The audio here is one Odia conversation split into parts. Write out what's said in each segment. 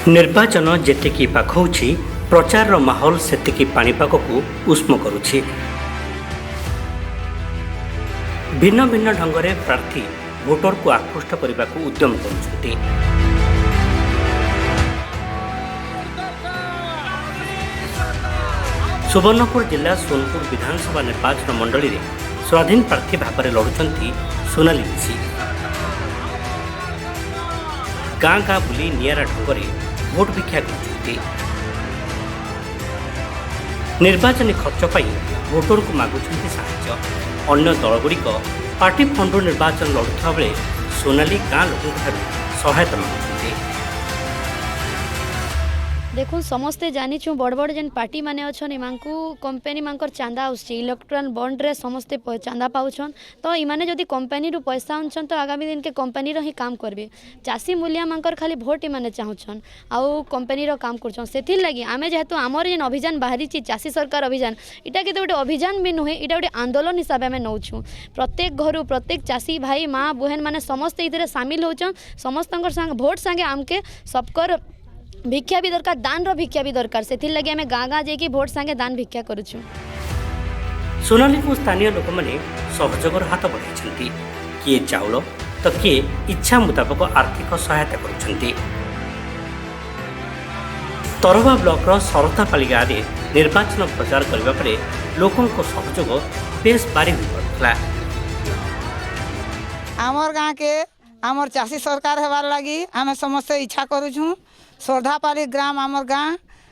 ନିର୍ବାଚନ ଯେତିକି ପାଖଉଛି, ପ୍ରଚାରର ମାହୋଲ ସେତିକି ପାଣିପାଗକୁ ଉଷ୍ମ କରୁଛି। ଭିନ୍ନ ଭିନ୍ନ ଢଙ୍ଗରେ ପ୍ରାର୍ଥୀ ଭୋଟରକୁ ଆକୃଷ୍ଟ କରିବାକୁ ଉଦ୍ୟମ କରୁଛନ୍ତି। ସୁବର୍ଣ୍ଣପୁର ଜିଲ୍ଲା ସୋନପୁର ବିଧାନସଭା ନିର୍ବାଚନ ମଣ୍ଡଳୀରେ ସ୍ୱାଧୀନ ପ୍ରାର୍ଥୀ ଭାବରେ ଲଢୁଛନ୍ତି ସୋନାଲି ବିଶି। ଗାଁ ଗାଁ ବୁଲି ନିଆରା ଢଙ୍ଗରେ ଭୋଟ ଭିକ୍ଷା କରୁଛନ୍ତି। ନିର୍ବାଚନୀ ଖର୍ଚ୍ଚ ପାଇଁ ଭୋଟରଙ୍କୁ ମାଗୁଛନ୍ତି ସାହାଯ୍ୟ। ଅନ୍ୟ ଦଳଗୁଡ଼ିକ ପାର୍ଟି ଫଣ୍ଡରୁ ନିର୍ବାଚନ ଲଢୁଥିବା ବେଳେ ସୋନାଲି ଗାଁ ଲୋକଙ୍କଠାରୁ ସହାୟତା ମାଗୁଛନ୍ତି। ଦେଖୁନ୍, ସମସ୍ତେ ଜାନିଛୁଁ, ବଡ଼ ବଡ଼ ଯେନ୍ ପାର୍ଟି ମାନେ ଅଛନ୍, ଏମାନଙ୍କୁ କମ୍ପାନୀ ମାନଙ୍କର ଚାନ୍ଦା ଆସୁଛି। ଇଲେକ୍ଟ୍ରାଲ୍ ବଣ୍ଡରେ ସମସ୍ତେ ଚାନ୍ଦା ପାଉଛନ୍। ତ ଇମାନେ ଯଦି କମ୍ପାନୀରୁ ପଇସା ଆଣୁଛନ୍, ତ ଆଗାମୀ ଦିନକେ କମ୍ପାନୀର ହିଁ କାମ କରିବେ। ଚାଷୀ ମୂଲିଆ ମାନଙ୍କର ଖାଲି ଭୋଟ ଏମାନେ ଚାହୁଁଛନ୍ ଆଉ କମ୍ପାନୀର କାମ କରୁଛନ୍। ସେଥିର୍ଲାଗି ଆମେ ଯେହେତୁ ଆମର ଯେନ୍ ଅଭିଯାନ ବାହାରିଛି, ଚାଷୀ ସରକାର ଅଭିଯାନ, ଇଟା କେତେ ଗୋଟେ ଅଭିଯାନ ବି ନୁହେଁ, ଇଟା ଗୋଟେ ଆନ୍ଦୋଳନ ହିସାବେ ଆମେ ନଉଛୁଁ। ପ୍ରତ୍ୟେକ ଘରୁ ପ୍ରତ୍ୟେକ ଚାଷୀ ଭାଇ, ମା ବହେନ ମାନେ ସମସ୍ତେ ଏଥିରେ ସାମିଲ ହଉଛନ୍। ସମସ୍ତଙ୍କର ସାଙ୍ଗେ ଭୋଟ ସାଙ୍ଗେ ଆମକେ ସବକର ଭିକ୍ଷା ବି ଦରକାର, ଦାନର ଭିକ୍ଷା ବି ଦରକାର। ସେଥିର୍ଲାଗି ଆମେ ଗାଁ ଗାଁ ଯାଇକି ଭୋଟ ସାଙ୍ଗେ ଦାନ ଭିକ୍ଷା କରୁଛୁ। ସୋନାଲିକୁ ସ୍ଥାନୀୟ ଲୋକମାନେ ସହଯୋଗର ହାତ ବଢ଼ାଇଛନ୍ତି। କିଏ ଚାଉଳ ତ କିଏ ଇଚ୍ଛା ମୁତାବକ ଆର୍ଥିକ ସହାୟତା କରୁଛନ୍ତି। ତରଭା ବ୍ଲକର ସରତାପାଲି ଗାଁରେ ନିର୍ବାଚନ ପ୍ରଚାର କରିବା ବେଳେ ଲୋକଙ୍କ ସହଯୋଗ ବେଶ ବାରି ହୋଇପଡ଼ୁଥିଲା। ଆମର୍ ଗାଁକେ ଆମର୍ ଚାଷୀ ସରକାର ହେବାର୍ ଲାଗି ଆମେ ସମସ୍ତେ ଇଚ୍ଛା କରୁଛୁଁ। ଶ୍ରଦ୍ଧାପାଲି ଗ୍ରାମ ଆମର୍ ଗାଁ।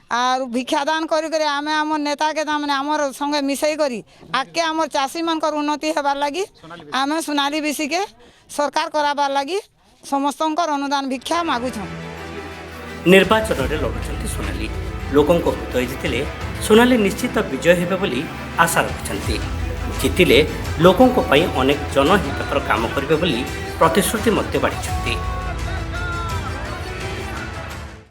ଆରୁ ଭିକ୍ଷାଦାନ କରି କରି ଆମେ ଆମର୍ ନେତାକେ ତାମାନେ ଆମର୍ ସଙ୍ଗେ ମିଶେଇ କରି ଆଗ୍କେ ଆମର୍ ଚାଷୀମାନଙ୍କର ଉନ୍ନତି ହେବାର୍ ଲାଗି, ଆମେ ସୋନାଲି ବିଶିକେ ସରକାର କରାବାର୍ ଲାଗି ସମସ୍ତଙ୍କର ଅନୁଦାନ ଭିକ୍ଷା ମାଗୁଛୁଁ। ନିର୍ବାଚନରେ ଲଢୁଛନ୍ତି ସୋନାଲି। ଲୋକଙ୍କ ହୃଦୟ ଜିତିଲେ ସୋନାଲି ନିଶ୍ଚିତ ବିଜୟ ହେବେ ବୋଲି ଆଶା ରଖିଛନ୍ତି। ଜିତିଲେ ଲୋକଙ୍କ ପାଇଁ ଅନେକ ଜନହିତକର କାମ କରିବେ ବୋଲି ପ୍ରତିଶ୍ରୁତି ମଧ୍ୟ ବାଢ଼ିଛନ୍ତି।